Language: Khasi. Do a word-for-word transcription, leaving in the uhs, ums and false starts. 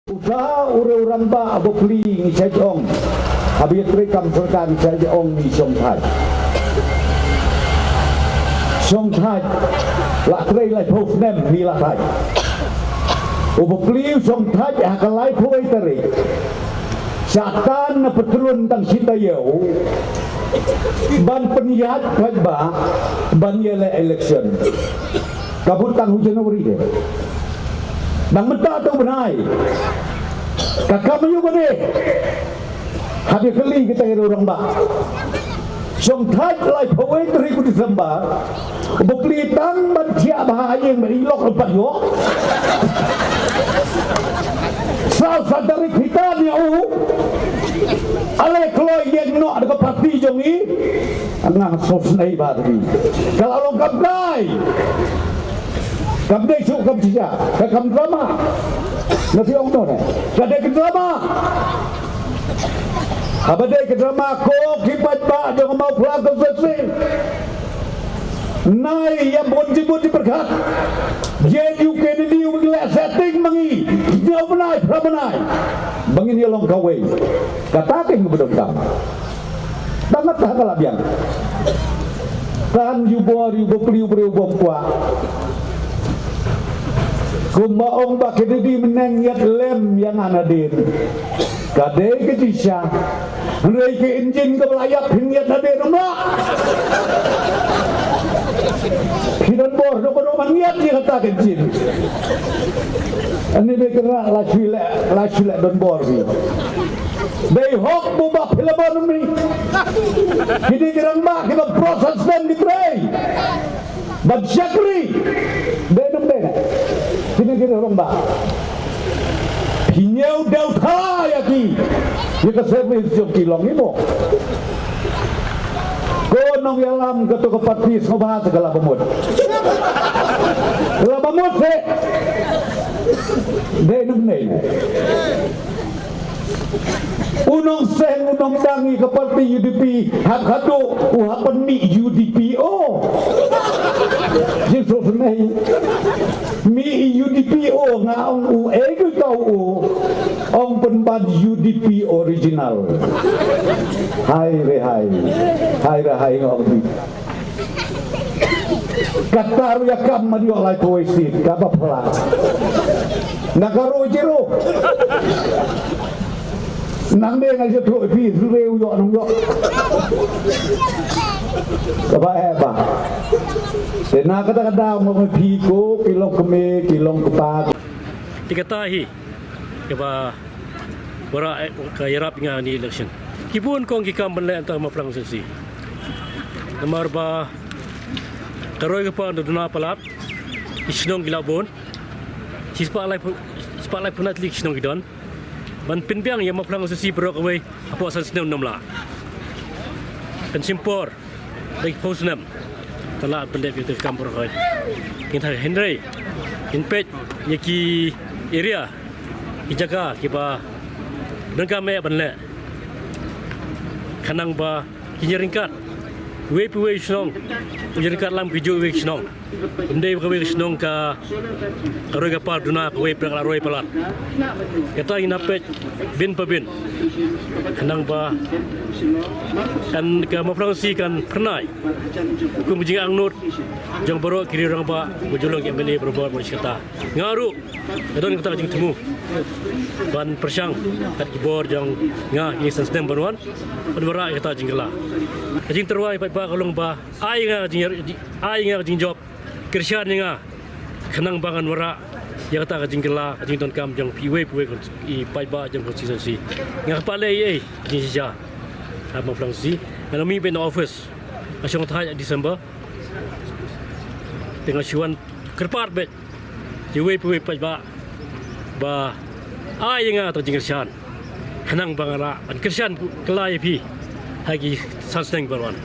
Uta u rangbah uba plie ngi shait ong. Haba ïatrei kam sorkar ngi shait ong ngi shong thait. Shong thait. La trei laiphew snem ngi la thait. Uba plie u shong thait ha ka laiphew wei tarik. Shah tan na patrun tang shi taïew. Ban pynïaid paidbah ban ïaleh election. Ka bud tang u January de. Nang mynta to u bnai. Ka kam aïu ka dei. Haba kylli kita ki rangbah. Shong thait laiphew wei tarik u December. Ba plie tang ban thiah bha ha ïing ba i lok u pat ïoh. Saw san tarik phi tan ïa u. Ale kloi ïeng noh da ka party jong i. Nga sngewsynei bha ïa phi. Ka la long kam dei. Kam dei shuh kam shisha. Ka kam drama. Na phi ong noh ne. Ka dei ka drama. Haba dei ka drama ko ki paidbah jong ka Mawphlang constituency. Nai ïa bun jingmut jingpyrkhat. Ïa u Kennedy u ngi leh setting ma ngi. Hynñiew bnai, phra bnai. Ba ngin ïa long kawei. Kata ka ngi ba donkam. Tang kata ka la biang. Kan ïa u bor ïa u bapli u briew bym kwah. Kumba ong Bah Kennedy, mynne ngiat lem ïa nga nadien. Ka dei ka jingshisha. Hynrei ka injin kaba la ïap phin ngiat nadien, ym lah. Phi don bor, don bor ban ngiat ïa kata ka injin. Ani dei ka la shu leh, la shu leh don bor phi. Dei hok bu ba phi la ban mi. Ki dei ki rangbah kiba process dem ki trei. Ban shakri. Dei nang dei. Kine ki rangbah. Phi ñiew dewtha ïa ki. Ïa ka service jong ki long i mo. Ko nongïalam kato ka party sngewbha te ka la ba mut. La ba mut te. Dei nang dei. U nongseng, u nongdang ïa ka party U D P, hap haduh u hap pynmih U D P O. Jingsngewsynei. Mih U D P O nga ong u, eh, u tau u. Ong pynban U D P original. Hai re hai. Hai re hai nga ong. Kata ruh ïa kam man ïoh lai poi sit kaba pla. Nga ka ruh jiro. Nang dei nga jiro phi ruh ïoh nang ïoh. Kaba eh ba. Te na kata ka daw mo phi ko ki long kmie ki long kpa. Te kata hi. Kaba wanrah, eh, ka ïarap ïa nga ha kane ka election. Ki bun kong ki kam ban leh hangta ha Mawphlang constituency. Namar ba ka roi ka par da duna palat, ki shnong ki la bun. Shispah laiphew, shispah laiphew na tylli ki shnong ki don. Ban pynbiang ïa Mawphlang constituency baroh kawei hapoh san snem ym lah. Kan shim por. Dei phew snem. Te lah ban leh ïa ki kam baroh kawei. Ngin thang hynrei ngin peit ïa ki area, ki jaka kiba donkam eh ban leh. Khnang ba kin ïaryngkat. Uwei pa uwei u shnong u ïaryngkat lam kajuh uwei u shnong. Ym dei ba kawei ka shnong ka roi ka par duna, kawei pat ka la roi palat. Kata ngin ïa peit bin pa bin. Khnang ba kan ka Mawphlang constituency kan phyrnai kum ka jingangnud jong baroh ki riew rangbah, ba ju long ki M L A barabor, ba shi katta. Nga ruh nga don kata ka jingthmu ban pyrshang kat ki bor jong nga kine san snem ban wan, ban wanrah ïa kata ka jingkylla. Ka jingtyrwa ïa paidbah ka long ba ai nga ka jing, ai nga ka jingjop, kyrshan ïa nga khnang ba ngan wanrah ïa kata ka jingkylla, ka jingdonkam jong phi uwei pa uwei i paidbah jong constituency. Nga kyrpad leh ei ei ka jingshisha ha Mawphlang constituency. Nga la mih beit na office, nga shong thait ha December. Te nga shu wan kyrpad beit ïa uwei pa uwei paidbah ba ai ïa nga kata ka jingkyrshan khnang ba ngan lah ban kyrshan kylla ïa phi ha ki san snem ban wan.